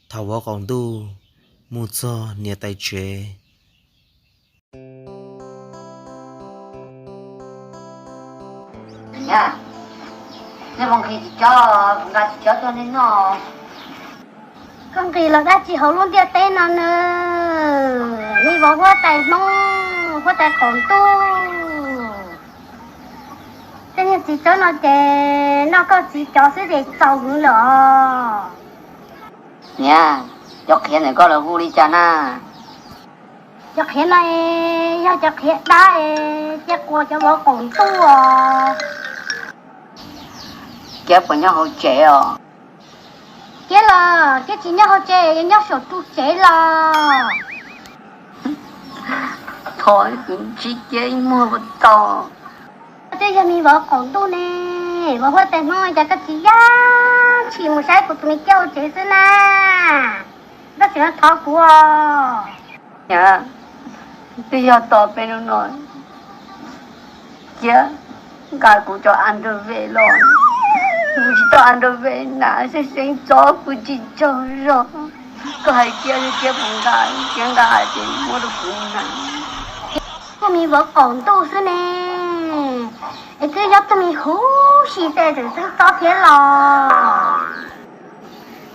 Thaum vauv qaum ntuj mus txog niam tais tsev, nej puas nqhis txiv tsov, puas nqa txiv tsov tuaj nej noj? Koj nqhis los dab tsi hauv lub ntiaj teb no na? Me vauv huab tais Hmoob, huab tais qaum ntuj, tej niag txiv tsov no ces noj koj txiv tsov xwb ces txaus heev lawm os. Niam, cov qhiav ntawm koj lawv hu li cas na? Cov qhiav no yog cov qhiav dab es cia quas cov vauv qaum ntuj os. Kiab puas nyob hauv tsev os? Kiab los Kiab tsis nyob hauv tsev, nyob saum ru tsev los. Thov kuv ntsib Kiab ib muag puas tau? Twb yog me vauv qaum ntuj ne, vauv huab tais Hmoob, cas koj tsis yaj tshim mus saib kuv tus me Kiab hauv tsev xwb na? Koj tsis thov kuv os. Niam, twb yog tos peb hnub no Kiab nqa kuv cov underwear los, kuv tsis tau underwear na, xeeb xeeb txob kuv tsis tsaug zog. Koj hais Kiab, Kiab puas nqa, Kiab nqa hais tias muab rau kuv na. Kuv me vauv qaum ntuj xwb ne, es twb yog tus me huv si tej tseem xeeb txob thiab los.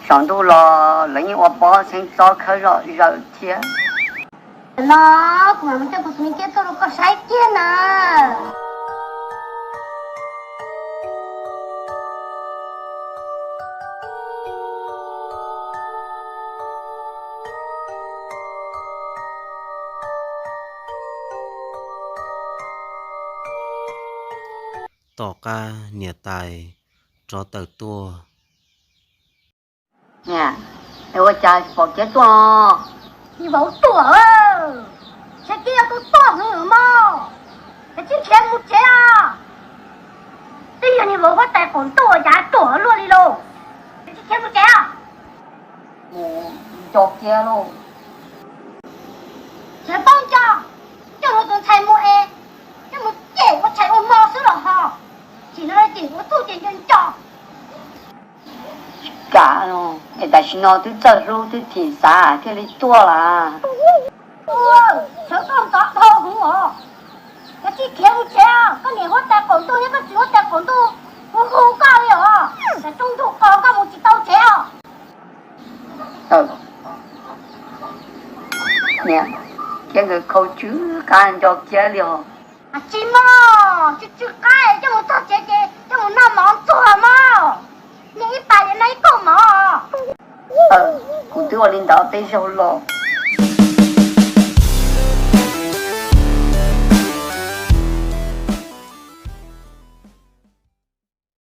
Saum ntuj los lawv yeej ua pob xeeb txob khawb zom zaws thiab. No kuv mam mus coj kuv tus me Kiab tuaj rau koj saib kiag na. Tom qab niam tais rov tawm tuaj. Niam, es ua cas tsis pom Kiab tuaj? Me vauv tuam, saib Kiab yog tus tuaj hwv mog, es tsis khiav mus tsev os. Twb yog niag vauv huab tais qaum ntuj cas tuam luaj li lauj, es tsis khiav mus tsev os. Mus nco Kiab lauj. Tsis paub nco, coj mus tus ntxhais mus es, coj mus cem ua tshais ua hmo xwb los ho, tsis no ces ua txuj ces nco nco. Tsis kam, es tam sim no twb txawj hlub twb thim xav thiaj li tuaj lawm. Sawv koj ntxov dhau hwv os, koj tsis khiav mus tsev, koj niam huab tais qaum ntuj thiab koj txiv huab tais qaum ntuj hu hu koj li os, tsam rooj ntug qos koj mus tsis tau tsev os. Niam, Kiab nkawd khau tsw qab nco Kiab li os. Tsis mog, tsw tsw qab coj mus txog tsev ces coj mus noj mov ntxuag mog, niaj ib pas yuav noj ib kauj mov. Kuv twb ua li ntawd peb zaug los.